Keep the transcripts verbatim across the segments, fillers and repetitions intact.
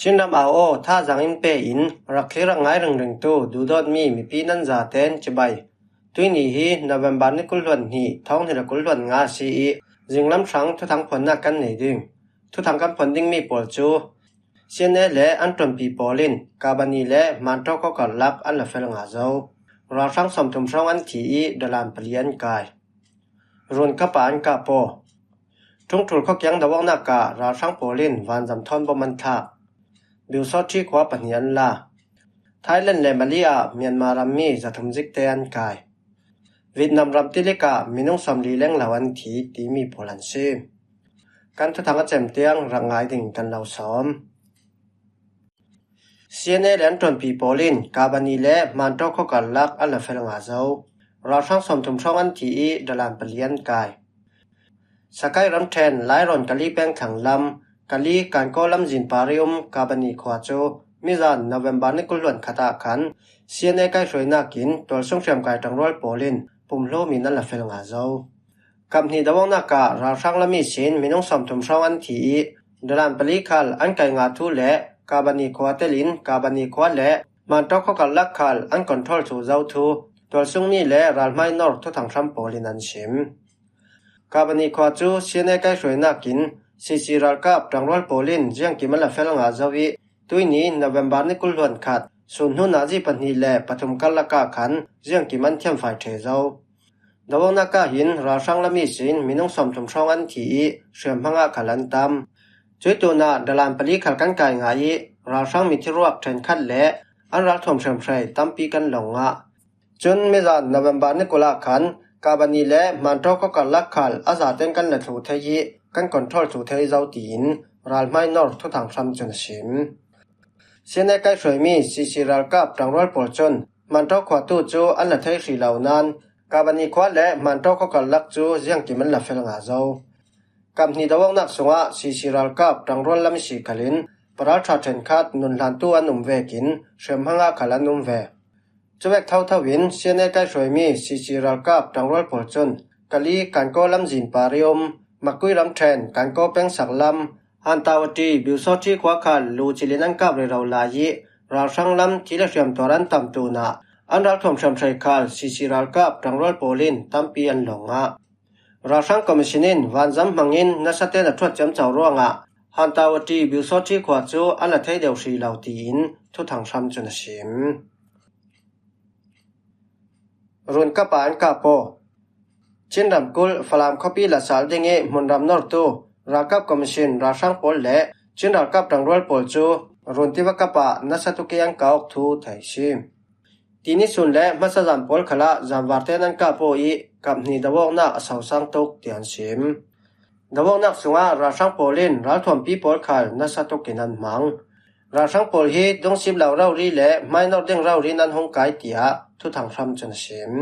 Chinram au aw, tha zangin pe in, rak thlir rak ngai ringringtu duhdawtmi mipi nan zaten cibai. Tuini hi November ni kul hluan hnih, thawng hnih le kul hluan nga a si ih, zinglam hrang thuthang phuannak kan nei ding. Thuthang kan phuan dingmi pawl cu C N A le an ṭuanpi pawl in Kabani le Hmanṭaw khua karlak an la fel nga zo. Ralhrang sawmthum hrawng an thi ih dalan pali an kai. Run kapa an kah paw. Ṭhungṭhul khuakiang do awknak ah ralhrang pawl in vanzam thawn bom an thlak. Biusawṭhi khua pahnih an la. Thailand le Mali ah Myanmar rammi zathum zikte an kai. Vietnam ram tilik ah minung sawmli lenglo an thi timi pawl an si. Kan thuthang a cem tiang rak ngai ding kan lo sawm. C N A le an ṭuanpi pawl in Kabani le Hmanṭaw khua karlak an la fel nga zo. Ralhrang sawmthum hrawng an thi ih dalan pali an kai. Sakai ramṭhen Lairawn Kali peng thlang lam, Kali Kankaw lamzin par ih um Kabani khua cu mizan November ni kul hluan khat ah khan C N A kaihhruainak in tualsung hriamkai ṭangrual pawl in pumhlum in an la fel nga zo. Kap hnih do awknak ah ralhrang lam ihsin minung sawmthum hrawng an thi ih dalan pali khal an kai nga thu le Kabani khua telin Kabani khua le Hmanṭaw khua karlak khal an control thluh zo thu tualsungmi le ralhmai nor thuthang hram pawl in an sim. Kabani khua cu C N A kaihhruainak in C C ralkap ṭangrual pawl in ziangkim an la fel nga zo ih tuini November ni kul hluan khat sun hnu nazi pahnih le pathum karlak ah khan ziangkim an thiamfai ṭheh zo. Do awknak ah hin ralhrang lam ihsin minung sawmthum hrawng an thi ih hriamhmang ah khal an tam. Cuih tunah dalan pali khal kan kai nga ih ralhrang mithi ruak ṭhenkhat le an ralthuam hriamhrei tampi kan lawng ngah. Cun mizan November ni kul ah khan Kabani le Hmanṭaw khua karlak khal a zaten kan la thluh thei ih kan control thluh thei zo tiin ralhmai nor thuthang hram cun a sim. C N A kaihhruaimi C C ralkap ṭangrual pawl cun Hmanṭaw khua tu cu an la thei hrih lo nain Kabani khua le Hmanṭaw khua karlak cu ziangkim an la fel nga zo. Kap hnih do awknak sungah C C ralkap ṭangrual lam ihsi khalin paralṭha ṭhenkhat nunhlantu an um vekin hriamhmang ah khal an um ve. Cuvek thotho in C N A kaihhruaimi C C ralkap ṭangrual pawl cun Kali Kankaw lamzin par ih um Makui ramṭhen Kankaw pengsak lam Hantawati Biusawṭhi khua khal lu cilin an kap rero lai ih ralhrang lam thi le hriamtuar an tam tunah an ralthuam hriamhrei khal C C ralkap ṭangrual pawl in tampi an lawng ngah. Ralhrang Commission in vanzam hmangin nasa ten a ṭhuat ciamco ruangah Hantawati Biusawṭhi khua cu an la thei deuh hrih lo tiin thuthang hram cun a sim. Run kapa an kah paw. Chin ramkulh Falam khuapi la sal ding ih hmunram nortu ralkap commission ralhrang pawl le Chin ralkap ṭangrual pawl cu run tiva kap ah nasa tuk ih an kah awk thu thei si. Tini sun le hmasa zan pawl khalah zanvarte nan kah paw ih kap hnih do awknak a sosang tuk tiah an sim. Do awknak sungah ralhrang pawl in ralthuampi pawl khal nasa tuk in an hmang. Ralhrang pawl hi dungsip lo rori le hmainor ding rori nan hung kai tiah thuthang hram cun a sim.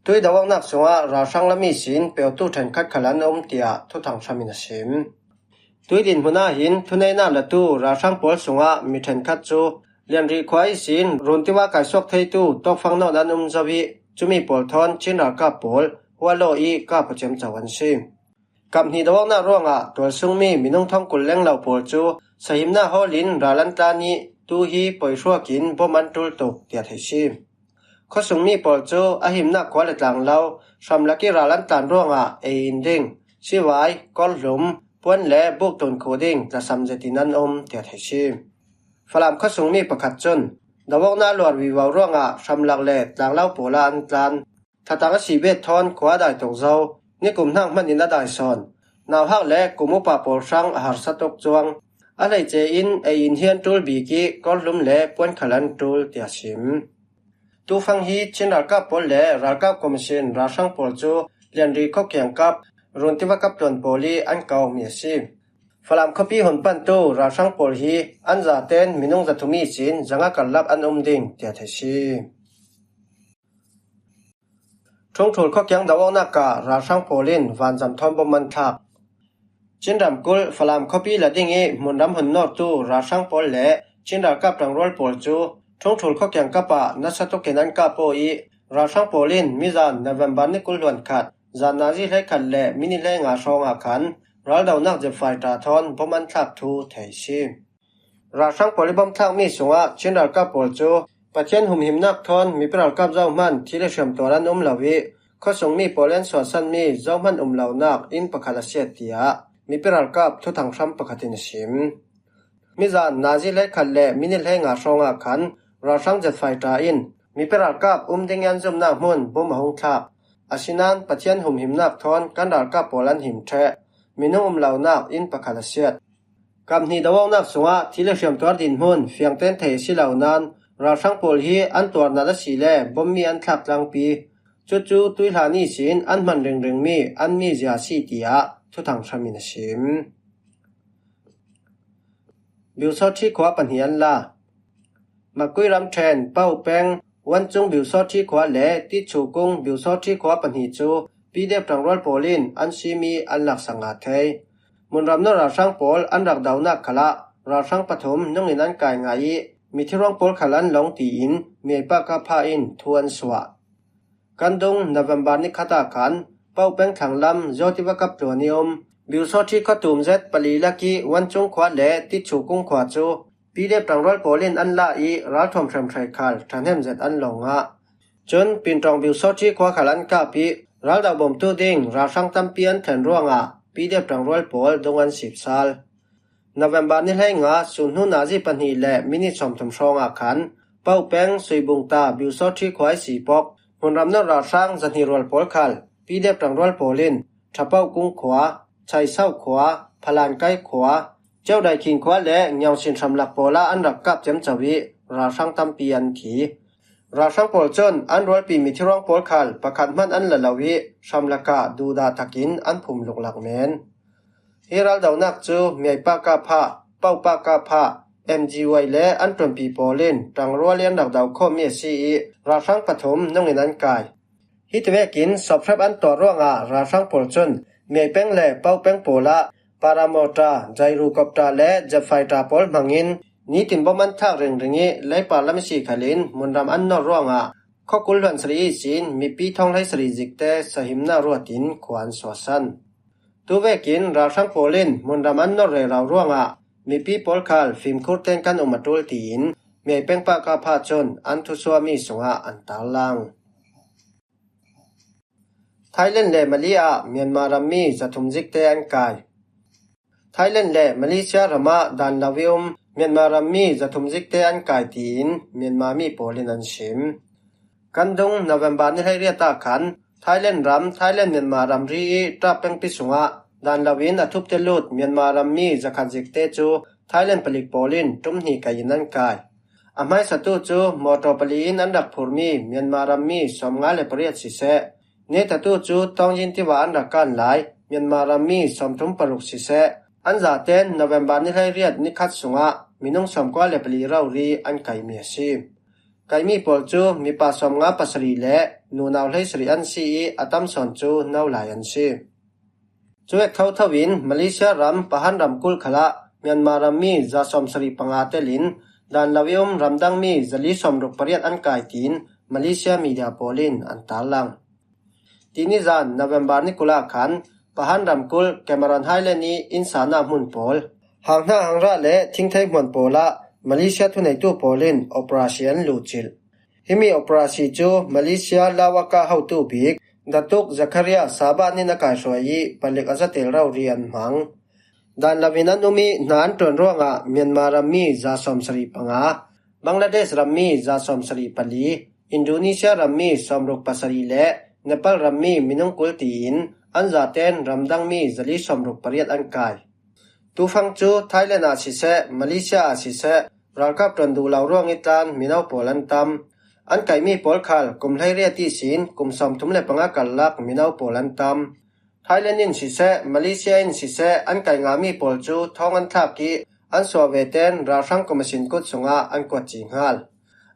Tui do awknak sungah ralhrang lam ihsin peutu ṭhenkhat khal an um tiah thuthang hram in a sim. Tui dinhmun ah hin thuneihnak latu ralhrang pawl sungah mi ṭhenkhat cu Lianri khua ihsin run tiva kaisuak theitu tawkfang nawn an um zo ih cumi pawl thawn Chin ralkap pawl hualaw ih kap a ciamco an si. Kap hnih do awknak ruangah tualsungmi minung thawng kul lenglo pawl cu sahimnak hawl in ral an tlan ih tu hi poihruak in bom an ṭul tuk tiah thei si. Khuasungmi pawl cu a himnak khua le tlanglo hramlak ih ral an tlan ruangah ei in ding, sivai, korhlum, puan le buk tun khuh ding tlasam zetin an um tiah thei si. Falam khuasungmi pakhat cun do awknak luar vivo ruangah hramlak le tlanglo pawl ah an tlan. Thatang a si bet thawn khua a dai tuk zo. Nikum hnak hmanh in a dai sawn. Nauhak le kum upa pawl hrang a harsa tuk cuang. A hleice in ei in hi an ṭul bik ih korhlum le puan khal an ṭul tiah sim. Tufang hi Chin ralkap pawl le ralkap commission ralhrang pawl cu Lianri khua kiangkap run tiva kap tluan pawl ih an kah awkmi a si. Falam khuapi hun pantu ralhrang pawl hi an zaten minung zathum ihsin zanga karlak an um ding tiah thei si. Ṭhungṭhul khua kiang do awknak ah ralhrang pawl in vanzam thawn bom an thlak. Chin ramkulh Falam khuapi la ding ih hmunram hun nawrtu ralhrang pawl le Chin ralkap ṭangrual pawl cu Ṭhungṭhul khua kiangkap ah nasa tuk in an kah paw ih ralhrang pawl in mizan November ni kul hluan khat zan nazi hleikhat le minit hleinga hrawngah khan raldonak zepfai ṭa thawn bom an thlak thu thei si. Ralhrang pawl i bom thlak mi sungah Chin ralkap pawl cu Pathian humhimnak thawn mipi ralkap zohman thi le hriam tuar an um lo i, khuasung mi pawl an suahsan mi zohman um lonak inn pakhat a siat, tiah mipi ralkap thuthang hram pakhat in a sim. Mizan nazi hleikhat le minit hleinga hrawngah khan ralhrang jet fighter in mipi ralkap um ding i an zumnak hmun bom a hung thlak. Asinain Pathian humhimnak thawn kan ralkap pawl an him ṭheh. Minung um lonak inn pakhat a siat. Kap hnih do awknak sungah thi le hriam tuar dinhmun fiangten thei a si lo nain ralhrang pawl hi an tuarnat a si le bom mi an thlak tlangpi. Cucu tuihlan ihsin an hman ringringmi an mizia a si, tiah thuthang hram in a sim. Biusawṭhi khua pahnih an la. Makui ramṭhen Pau peng Wancung Biusawṭhi khua le Tichu kung Biusawṭhi khua pahnih cu P D F ṭangrual pawl in an sim i an laksak ngah thei. Munram nawr ralhrang pawl an rak donak khalah ralhrang pathum nungin an kai ngah i mithi ruang pawl khal an lawng, tiin miaipa kapha in thu an suah. Kan dung November ni khat ah khan Pau peng thlanglam Zawtiva kap tluan i um Biusawṭhi khuatum zet pali lak i Wancung khua le Tichu kung khua cu P D F ṭangrual pawl in an la i ralthuam hriamhrai khal ṭhahnem zet an lawng ngah. Cun Pintawng Biusawṭhi khua khal an kap i raldo bawmtu ding ralhrang tampi an thlen ruangah P D F ṭangrual pawl dung an sipsal. November ni hleinga sun hnu nazi pahnih le minit sawmthum hrawngah khan Pau peng Suibungta Biusawṭhi khua i si pawk hmunram nawr ralhrang zahnih rual pawl khal P D F ṭangrual pawl in Ṭhapau kung khua, Chaisau khua, Phalankai khua, Ceudai Khing khua le Ngiaungsin hramlak pawl ah an rak kap ciamco i ralhrang tampi an thi. Ralhrang pawl cun an rualpi mithi ruang pawl khal pakhat hman an la lo i hramlak ah duhdah takin an phum luklak men. Hi raldonak cu miaipa kapha, paupa kapha, M G Y le an ṭuanpi pawl in ṭangrual i an rak do khawhmi a si i ralhrang pathum nungin an kai. Hiti vekin sawphrep an tuar ruangah ralhrang pawl cun miaipeng le paupeng pawl ah paramawta, gyrocopter le jet fighter pawl hmangin nitin bom an thlak ringring i leipar lam i si khalin munram an nor ruangah khuakul hluan sarih ihsin mipi thawng hlei sarih zikte sahimnak ruatin khua an suahsan. Tuvekin ralhrang pawl in munram an nor rero ruangah mipi pawl khal fimkhur ten kan um a ṭul tiin miaipeng pa kapha cun an thusuahmi sungah an tarlang. Thailand le Mali ah Myanmar rammi zathum zikte an kai. Thailand le Malaysia ramah dan lo i um Myanmar rammi zathum zikte an kai tiin Myanmar mi pawl in an sim. Kan dung November ni hleiriat ah khan Thailand ram, Thailand Myanmar ramri i ṭap pengpi sungah dan lo in a thupte lut Myanmar rammi zakhat zikte cu Thailand palik pawl in ṭum hnih kai in an kai. A hmaisatu cu mawṭaw pali in an rak phurmi Myanmar rammi sawmnga le pariat siseh, netatu cu Taungyin tiva an rak kan lai Myanmar rammi sawmthum paruk siseh, an zaten November ni hleiriat ni khat sungah minung sawmkua le pali rori an kaimi a si. Kaimi pawl cu mipa sawmnga pasarih le nunau hleisarih an si i a tam sawn cu no lai an si. Cu vek thotho in Malaysia ram Pahang ramkulh khalah Myanmar rammi za sawmsarih panga telin dan lo i um ramdangmi zali sawmruk pariat an kai tiin Malaysia media pawl in an tarlang. Tini zan November ni kul ah khan Pahang ramkulh Cameron Highland i innsana hmun pawl, hanghna hangrah le thingthei hmuan pawl ah Malaysia thuneitu pawl in operasi an luhcilh. Himi operasi cu Malaysia Lawaka hotu bik Datuk Zakaria Saban in a kaihruai i palik a zatel rori an hmang. Dan lo in an um i hna an ṭuan ruangah Myanmar rammi za sawmsarih panga, Bangladesh rammi za sawmsarih pali, Indonesia rammi sawmruk pasarih le Nepal rammi minung kul tiin an zaten ramdangmi zali sawmruk pariat an kai. Tufang cu Thailand ah siseh, Malaysia ah siseh, ralkap ṭuan duh lo ruang i tlan mino pawl an tam. An kaimi pawl khal kum hleiriat ihsin kum sawmthum le panga karlak mino pawl an tam. Thailand in siseh, Malaysia in siseh, an kai ngahmi pawl cu thawng an thlak i an suah veten ralhrang komisin kut sungah an kuat ci hngal.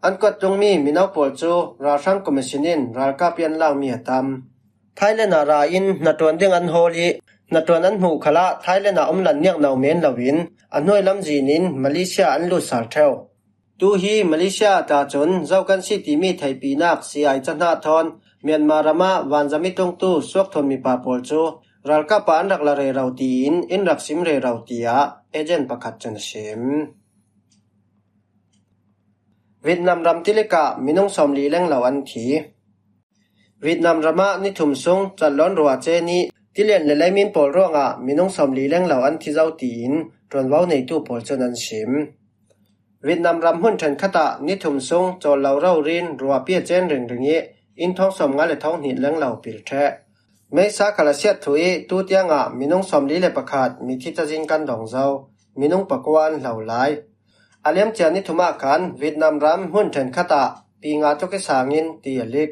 An kuat tlungmi mino pawl cu ralhrang komisin in ralkap i an lakmi a tam. Thailand ah ra in hnaṭuan ding an hawl i hnaṭuan an hmuh khalah Thailand ah um lan niangno men loin a hnuai lam zin in Malaysia an lut sal ṭheu. Tu hi Malaysia ah ta cun zo kan si timi theihpinak C I cahnah thawn Myanmar ram ah vanzam i tlungtu suakthuam mipa pawl cu ralkap ah an rak la rero tiin in rak sim rero, tiah agent pakhat cun a sim. Vietnam ram tilik ah minung sawmli lenglo an thi. Vietnam ram ah ni thum sung catlawn ruah che nih tilian le leimin pawl ruangah minung sawmli lenglo an thi zo tiin ṭuanvo neitu pawl cun an sim. Vietnam ram hmun ṭhenkhat ah ni thum sung cawllo rori in ruah pia cen ringring ih inn thawng sawmnga le thawng hnih lenglo pil ṭheh. Meisa khal a siat thu ih tu tiangah minung sawmli le pakhat mithi cazin kan dong zo, minung pakua an hlo lai. A liamcia ni thum ah khan Vietnam ram hmun ṭhenkhat ah pi nga tluk ih sangin ti a lik.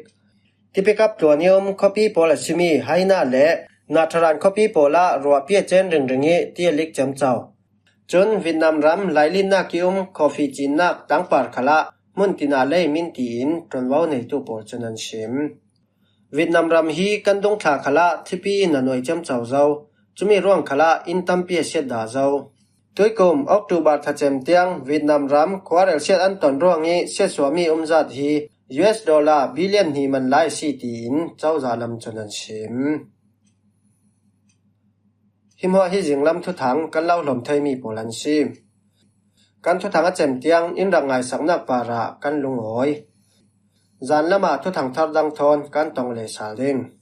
Tipikap tluan ih um khuapi pawl a simi Haina le Natharan khuapi pawl ah ruah pia cen ringring ih ti a lik ciamco. Cun Vietnam ram lailinnak ih um coffee cinnak tangpar khalah hmun tina lei min tiin ṭuanvo neitu pawl cun an sim. Vietnam ram hi kan dungthla khalah thipi in a nuai ciamco zo. Cumi ruang khalah inn tampi a siat dah zo. Tuikum October thlacem tiang Vietnam ram khuarel siat an ton ruang ih siatsuahmi umzat hi U S dollar billion hnih man lai a si tiin cozah lam cun an sim. Himhawh hi zinglam thuthang kan lo hlawm theimi pawl an si. Kan thuthang a cem tiang in rak ngaisaknak parah kan lungawi. Zanlam ah thuthang thar dang thawn kan tong leh sal ding.